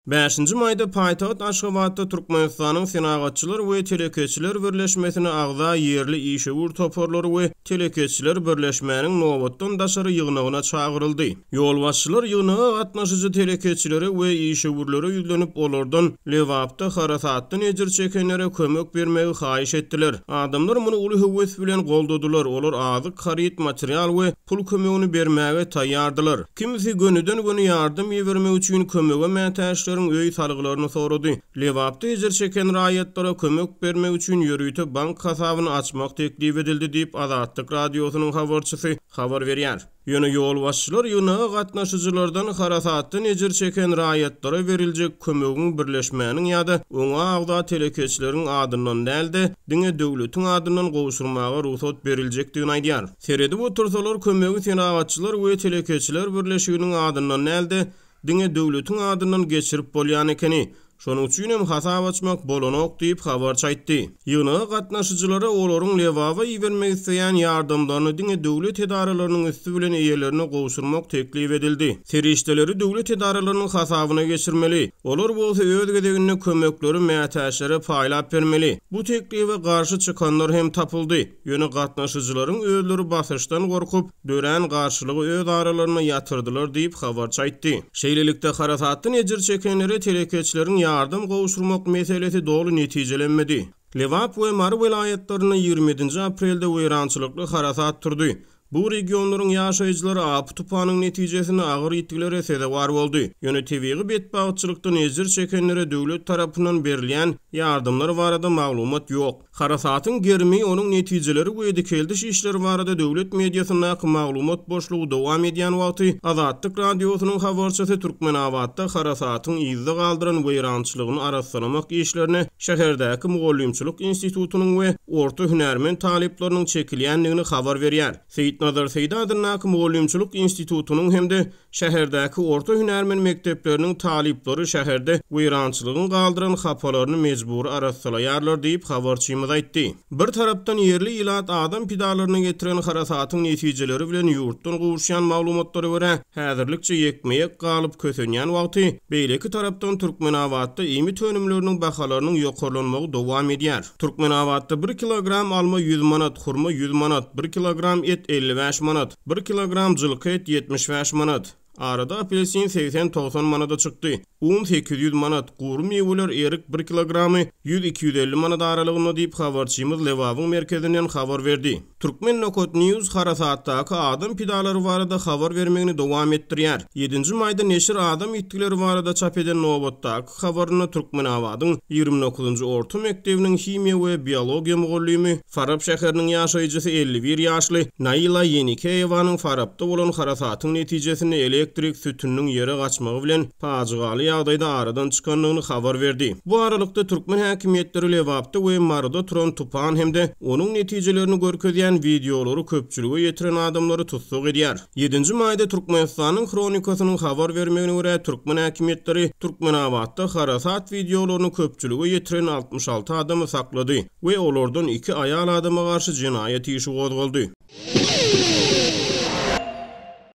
Bäşinji maýda paýtagt Aşgabatda Türkmenistanyň Senagatçylar we telekeçiler birleşmesine agza ýerli işewür toparlary we telekeçiler birleşmäniň nobatdan daşary ýygnagyna çagyryldy. Ýolbaşçylar ýygnaga gatnaşyjy telekeçilere we işewürlere ýüzlenip, olardan Lebapda harasatdan ejir çekenlere kömek bermegi haýyş etdiler. Adamlar muny uly höwes bilen goldadylar, olar azyk, haryt, material we pul kömegini bermäge taýýardylar. Kimsi gönüden-göni ýardam ibermek üçin kömege mätäçleriň öý salgylaryny sorady. Lebapda ejir çeken raýatlara kömek bermek üçin ýörite bank hasabyny açmak teklip edildi diýip, Azatlyk Radiosynyň habarçysy habar berýär. Ýöne ýolbaşçylar ýygnaga gatnaşyjylardan harasatdan ejir çeken raýatlara beriljek kömegiň birleşmäniň ýa-da oňa agza telekeçileriň adyndan däl-de, diňe döwletiň adyndan gowşurmaga rugsat beriljekdigini aýdýar. Seredip otursalar, kömegi Senagatçylar we telekeçiler birleşiginiň adyndan däl-de, diňe döwletiň adyndan geçirip bolýan ekeni. Şonuň üçinem hasap açmak bolanok diýip, habarçy aýtdy. Ýygnaga gatnaşyjylara olaryň Lebaba ibermek isleýän ýardamlaryny diňe döwlet edaralarynyň üsti bilen eýelerine gowşurmak teklip edildi. Serişdeleri döwlet edaralarynyň hasabyna geçirmeli. Olar bolsa öz gezeginde kömekleri mätäçlere paýlap bermeli. Bu teklibe garşy çykanlar hem tapyldy. Ýöne gatnaşyjylaryň özleri basyşdan gorkup, dörän garşylygy öz aralarynda ýatyrdylar diýip, habarçy aýtdy. Şeýlelikde, harasatdan ejir çekenlere telekeçileriň ýardam gowşurmak meselesi doly netijelenmedi. Lebap we Mary welaýatlarynda 27-nji aprelde weýrançylykly harasat turdy. Bu regionlaryň ýaşaýjylary apy-tupanyň netijesinde agyr ýitgilere sezewar boldy. Ýöne tebigy betbagtçylykdan ejir çekenlere döwlet tarapyndan berilýän ýardamlar barada maglumat ýok. Harasatyň gerimi, onuň netijeleri we dikeldiş işleri barada döwlet mediasyndaky maglumat boşlugy dowam edýän wagty, Azatlyk Radiosynyň habarçysy Türkmenabatda harasatyň yzda galdyran weýrançylygyny arassalamak işlerine şäherdäki mugallymçylyk institutynyň we orta hünärmen talyplarynyň çekilýändigini habar berýär. Seýitnazar Seýdi adyndaky mugallymçylyk institutynyň hem-de Şäherdäki orta hünärmen mekdepleriniň talyplary şäherde weýrançylygyň galdyran hapalaryny mejbury arassalaýarlar diýip, habarçymyz aýtdy. Bir tarapdan ýerli ilat adam pidalaryna getiren harasatyň netijeleri bilen ýurtdan gowuşýan maglumatlara görä, häzirlikçe ýekme-ýek galyp kösenýän wagty, beýleki tarapdan Türkmenabatda iýmit önümleriniň bahalarynyň ýokarlanmagy dowam edýär. Türkmenabatda bir kilogram alma 100 manat, hurma 100 manat, bir kilogram et 55 manat, Bir kilogram jylky et 75 manat. Arada apelsin 80-90 manada çykdy. Un 800 manat, gury miweler, erik bir kilogramy 100-250 manat aralygynda diýip, habarçymyz Lebabyň merkezinden habar berdi. Turkmen nokat news harasatdaky adam pidalary barada habar bermegini dowam etdirýär. Ýedinji maýda neşir adam ýitgileri barada çap eden nobatdaky habarynda Türkmenabadyň 29-njy orta mekdebiniň himiýa we biologiýa mugallymy, Farap şäheriniň ýaşaýjysy 51 ýaşly Naila Ýenikeýewanyň Farapda bolan harasatyň netijesinde elektrik sütüniniň ýere gaçmagy bilen pajygaly ýagdaýda aradan çykandygyny habar berdi. Bu aralykda, türkmen häkimiýetleri Lebapda we Maryda turan tupan hem-de onuň netijelerini görkezýän wideolary köpçülige ýetiren adamlary tussag edýär. Ýedinji maýda Türkmenistanyň Hronikasynyň habar bermegine görä, türkmen häkimiýetleri Türkmenabatda harasat wideolaryny köpçülige ýetiren 66 adamy saklady we olardan iki aýal adama garşy jenaýat işi gozgaldy.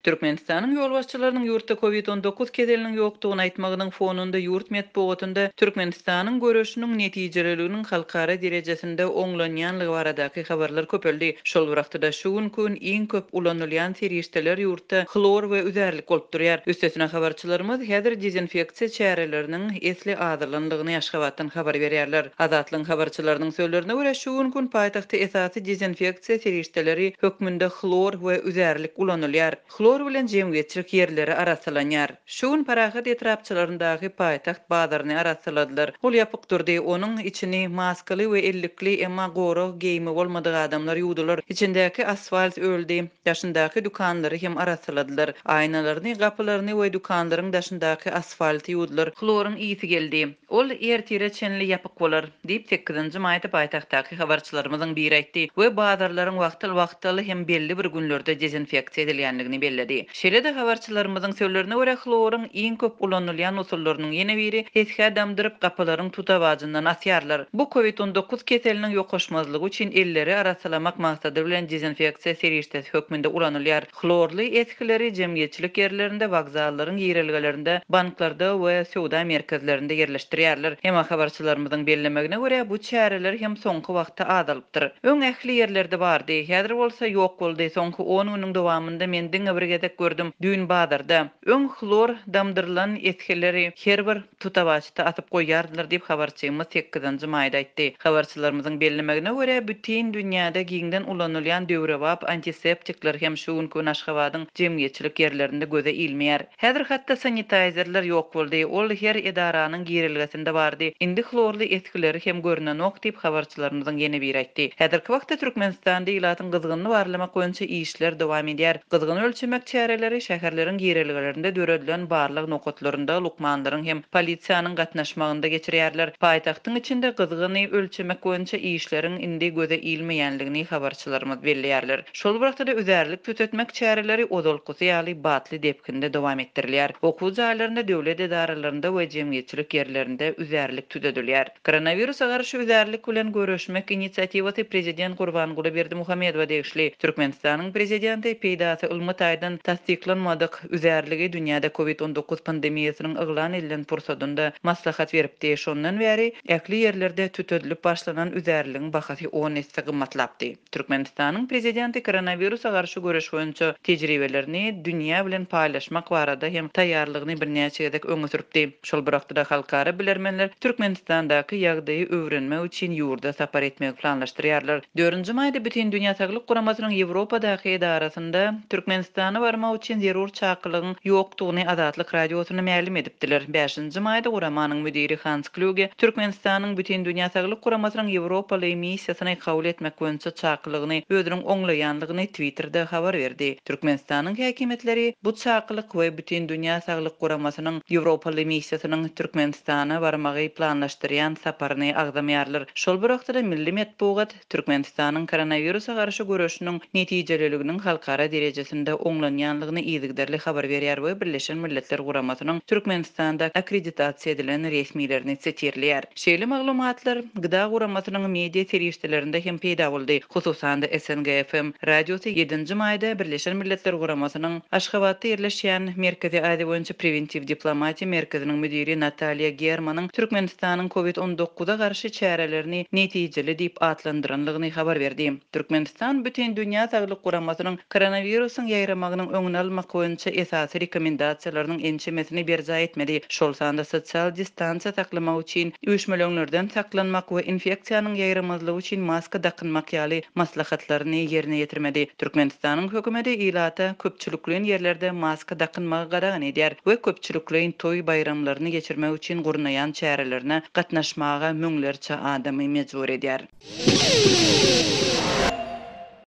Türkmenistanyň ýolbaşçylarynyň ýurtda Covid 19 keseliniň ýokdugyny aýtmagynyň fonunda ýurt metbugatynda Türkmenistanyň göreşiniň netijeliliginiň halkara derejesinde oňlanýanlygy baradaky habarlar köpeldi. Şol bir wagtda-da, şu günki gün iň köp ulanylýan serişdeler ýurtda hlor we üzärlik bolup durýar. Üstesine, habarçylarymyz häzir dezinfeksiýa çäreleriniň esli azalandygyny Aşgabatdan habar berýärler. Azatlygyň habarçylarynyň sözlerine görä, şu günki gün paýtagtda esasy dezinfeksiýa serişdeleri hökmünde hlor we üzärlik ulanylýar. Hlor bilen jemgyýetçilik ýerleri arassalanýar. Şu gün Parahat etrapçalaryndaky paýtagt bazaryny arassaladylar. Ol ýapyk durdy. Onuň içini maskaly we ellikli, emma gorag geýimi bolmadyk adamlar ýuwdular. Içindäki asfalt öldi. Daşyndaky dükanlary hem arassaladylar. Aýnalaryny, gapylaryny we dükanlaryň daşyndaky asfalty ýuwdular. Hloryň ysy geldi. Ol ertire çenli ýapyk bolar, diýip, sekizinji maýda paýtagtdaky habarçylarymyzyň biri aýtdy we bazarlaryň wagtal-wagtal hem belli bir günlerde dezinfeksiýa edilýändigini belledi. belledi. Şeýle-de habarçylarymyzyň sözlerine görä, hloryň iň köp ulanylýan usullarynyň ýene biri, esgä damdyryp, gapylaryň tutawajyndan asýarlar. Bu covid 19 keseliniň ýokaşmazlygy üçin elleri arassalamak maksady bilen dezinfeksiýa serişdesi hökmünde ulanylýar. Hlorly esgileri jemgyýetçilik ýerlerinde, wokzallaryň girelgelerinde, banklarda we söwda merkezlerinde ýerleşdirýärler. Emma habarçylarymyzyň bellemegine görä, bu çäreler hem soňky wagtda azalypdyr. Öň ähli ýerlerde bardy, häzir bolsa ýok boldy. Soňky on günüň dowamynda men diňe bir gezek gördüm, düýn bazarda. Öň hlor damdyrylan esgileri her bir tutawaçda asyp goýýardylar diýip, habarçymyz sekizinji maýda aýtdy. Habarçylarymyzyň bellemegine görä, bütin dünýäde giňden ulanylýan döwrebap antiseptikler hem şu günki gün Aşgabadyň jemgyýetçilik ýerlerinde göze ilmeýär. Häzir hatda sanitaýzerler ýok boldy, ol her edaranyň girelgesinde bardy. Indi hlorly esgileri hem görnenok diýip, habarçylarymyzyň ýene biri aýtdy. Häzirki wagtda Türkmenistanda ilatyň gyzgynyny barlamak boýunça işler dowam edýär. Gyzgyny ölçemek çäreleri şäherleriň girelgelerinde döredilen barlag nokatlarynda lukmanlaryň hem polisiýanyň gatnaşmagynda geçirýärler. Paýtagtyň içinde gyzgyny ölçemek boýunça işleriň indi göze ilmeýänligini habarçylarymyz belleýärler. Şol bir wagtda-da üzärlik tütetmek çäreleri ozalkysy ýaly batly depginde dowam etdirilýär. Okuw jaýlarynda, döwlet edaralarynda we jemgyýetçilik ýerlerinde üzärlik tütedilýär. Koronawirusa garşy üzärlik bilen göreşmek inisiatiwasy prezident Gurbanguly Berdimuhamedowa degişli. Türkmenistanyň prezidenti peýdasy ylmy taýdan tassyklanmadyk üzärligi dünýäde covid 19 pandemiýasynyň yglan edilen pursadynda maslahat beripdi. Şondan bäri ähli ýerlerde tütedilip başlanan üzärligiň bahasy on esse gymmatlapdy. Türkmenistanyň Prezidenti koronawirusa garşy göreş boýunça tejribelerini dünýä bilen paýlaşmak barada hem taýýarlygyny birnäçe gezek öňe sürüpdi. Şol bir wagtda-da halkara bilermenler Türkmenistandaky ýagdaýy öwrenmek üçin ýurda sapar etmegi planlaşdyrýarlar. Dördünji maýda Bütindünýä Saglyk Guramasynyň Ýewropadaky edarasynda Türkmenistana barmak üçin zerur çakylygyň ýokdugyny Azatlyk Radiosyna mälim edipdiler. Bäşinji maýda guramanyň müdiri Hans Klýuge Türkmenistanyň Bütindünýä Saglyk Guramasynyň Ýewropaly missiýasyny kabul etmek boýunça çakylygyny özüniň oňlaýanlygyny Twitterde habar berdi. Türkmenistanyň häkimiýetleri bu çakylyk we Bütindünýä Saglyk Guramasynyň Ýewropaly missiýasynyň Türkmenistana barmagy planlaşdyrýan saparyny agzamaýarlar. Şol bir wagtda-da milli metbugat Türkmenistanyň koronawirusa garşy göreşiniň netijeliliginiň halkara derejesinde oňlanýanlygyny yzygiderli habar berýär we Birleşen Milletler Guramasynyň Türkmenistanda akkreditasiýa edilen resmilerini sitirleýär. Şeýle maglumatlar GDA guramasynyň media serişdelerinde hem peýda boldy. Hususan-da, SNG FM radiosy ýedinji maýda Birleşen Milletler Guramasynyň Aşgabatda ýerleşýän Merkezi Aziýa boýunça Prewentiw diplomatiýa merkeziniň müdiri Nataliýa Germanyň Türkmenistanyň covid 19 a garşy çärelerini netijeli diýip atlandyranlygyny habar berdi. Türkmenistan Bütindünýä Saglyk Guramasynyň koronawirusyň ýaýramagynyň öňüni almak boýunça esasy rekomendasiýalarynyň ençemesini berjaý etmedi, şol sanda sosial distansiýa saklamak üçin üýşmeleňlerden saklanmak we infeksiýanyň ýaýramazlygy üçin maska dakynmak ýaly maslahatlaryny ýerine ýetirmedi. Türkmenistanyň hökümeti ilata köpçülikleýin ýerlerde maska dakynmagy gadagan edýär we köpçülikleýin toý-baýramlaryny geçirmek üçin gurnaýan çärelerine gatnaşmaga müňlerçe adamy mejbur edýär.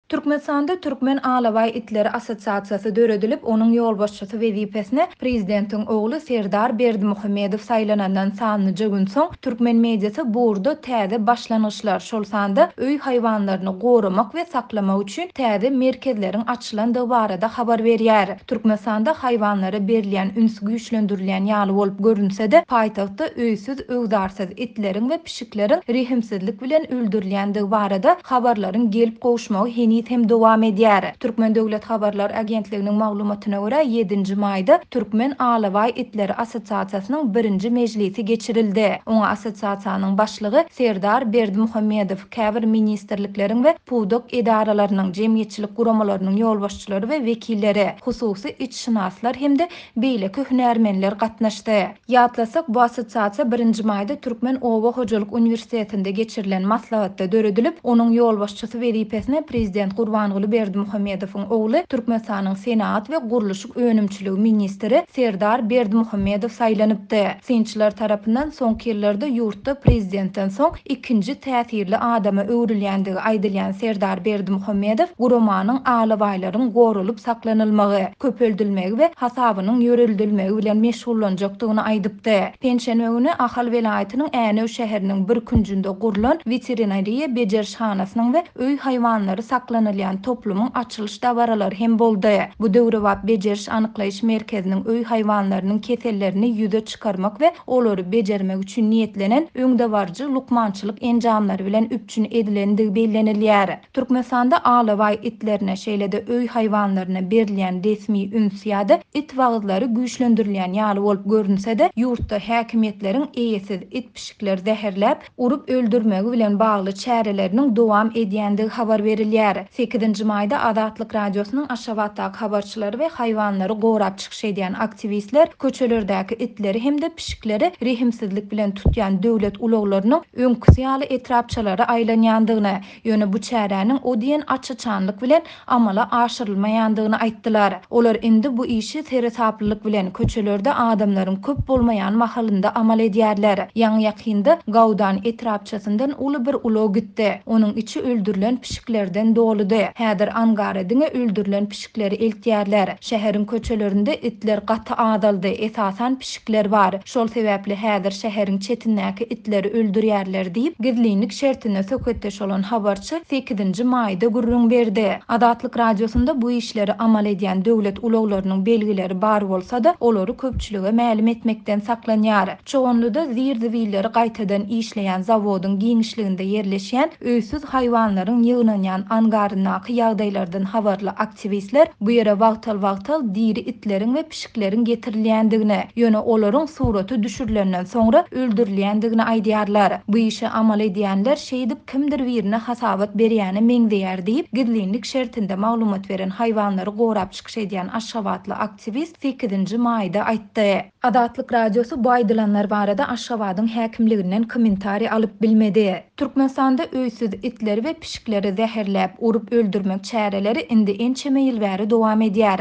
Türkmenistanda Türkmen alabaý itleri assosiasiýasy döredilip, onuň ýolbaşçysy wezipesine prezidentiň ogly Serdar Berdimuhamedow saýlanandan sanlyja gün soň, türkmen mediasy bu ugurda täze başlangyçlar, şol sanda öý haýwanlaryny goramak we saklamak üçin täze merkezleriň açylandygy barada habar berýär. Türkmenistanda haýwanlara berilýän üns güýçlendirilýän ýaly bolup görünse-de, paýtagtda öýsüz-öwzarsyz itleriň we pişikleriň rehimsizlik bilen öldürilýändigi barada habarlaryň gelip gowuşmagy heniz hem dowam edýär. Türkmen döwlet habarlar agentliginiň maglumatyna görä, ýedinji maýda Türkmen alabaý itleri assosiasiýasynyň birinji mejlisi geçirildi. Oňa assosiasiýanyň başlygy Serdar Berdimuhamedow, käbir ministrlikleriň we pudak edaralarynyň, jemgyýetçilik guramalarynyň ýolbaşçylary we wekilleri, hususy itşynaslar hem-de beýleki hünärmenler gatnaşdy. Ýatlasak, bu assosiasiýa birinji maýda Türkmen oba hojalyk uniwersitetinde geçirilen maslahatda döredilip, onuň ýolbaşçysy wezipesine prezident Gurbanguly Berdimuhamedowyň ogly, Türkmenistanyň senagat we gurluşyk önümçiligi ministri Serdar Berdimuhamedow saýlanypdy. Synçylar tarapyndan soňky ýyllarda ýurtda prezidentden soň ikinji täsirli adama öwrülýändigi aýdylýan Serdar Berdimuhamedow guramanyň alabaýlaryň goralyp saklanylmagy, köpeldilmegi we hasabynyň ýöreldilmegi bilen meşgullanjakdygyny aýdypdy. Penşenbe güni Ahal welaýatynyň Änew şäheriniň bir künjünde gurlan weterinariýa bejerişhanasynyň we öý haýwanlary saklanylýan. saklanylýan toplumyň açylyş dabaralary hem boldy. Bu döwrebap bejeriş-anyklaýyş merkeziniň öý haýwanlarynyň kesellerini ýüze çykarmak we olary bejermek üçin niýetlenen öňdebaryjy lukmançylyk enjamlary bilen üpjün edilendigi bellenilýär. Türkmenistanda alabaý itlerine, şeýle-de öý haýwanlaryna berilýän resmi üns ýa-da it wagyzlary güýçlendirilýän ýaly bolup görünse-de, ýurtda häkimiýetleriň eýesiz it-pişikleri zäherläp, urup öldürmegi bilen bagly çäreleriniň dowam edýändigi habar berilýär. Sekizinji maýda Azatlyk Radiosynyň Aşgabatdaky habarçylary we haýwanlary gorap çykyş edýän aktiwistler köçelerdäki itleri hem-de pişikleri rehimsizlik bilen tutýan döwlet ulaglarynyň öňküsi ýaly etrapçalara aýlanýandygyny, Ýöne bu çäräniň o diýen aç-açanlyk bilen amala aşyrylmaýandygyny aýtdylar. Olar indi bu işi seresaplylyk bilen, köçelerde adamlaryň köp bolmaýan mahalynda amal edýärler. Ýaňy-ýakynda Gaudan etrapçasyndan uly bir ulag gitdi. Onuň içi öldürilen pişiklerden doludy. Häzir angara diňe öldürilen pişikleri eltýärler. Şäheriň köçelerinde itler gaty azaldy, esasan pişikler bar. Şol sebäpli häzir şäheriň çetindäki itleri öldürýärler diýip, gizlinlik şertinde söhbetdeş bolan habarçy sekizinji maýda gürrüň berdi. Azatlyk Radiosynda bu işleri amal edýän döwlet ulaglarynyň belgileri bar bolsa-da, olary köpçülige mälim etmekden saklanýar. Çoganlyda zir-zibilleri gaýtadan işleýän zawodyň giňişliginde ýerleşýän öýsüz haýwanlaryň ýygnanýan angaryndaky ýagdaýlardan habarly aktiwistler bu ýere wagtal-wagtal diri itleriň we pişikleriň getirilýändigini, ýöne olaryň suraty düşürilenden soňra öldürilýändigini aýdýarlar. Bu işi amal edýänler şeýdip kimdir birine hasabat berýäne meňzeýär diýip, gizlinlik şertinde maglumat beren haýwanlary gorap çykyş edýän aşgabatly aktiwist sekizinji maýda aýtdy. Azatlyk Radiosy bu aýdylanlar barada Aşgabadyň häkimliginden kommentariý alyp bilmedi. Türkmenistanda öýsüz itleri we pişikleri zäherläp, urup öldürmek çäreleri indi ençeme ýyl bäri dowam edýär.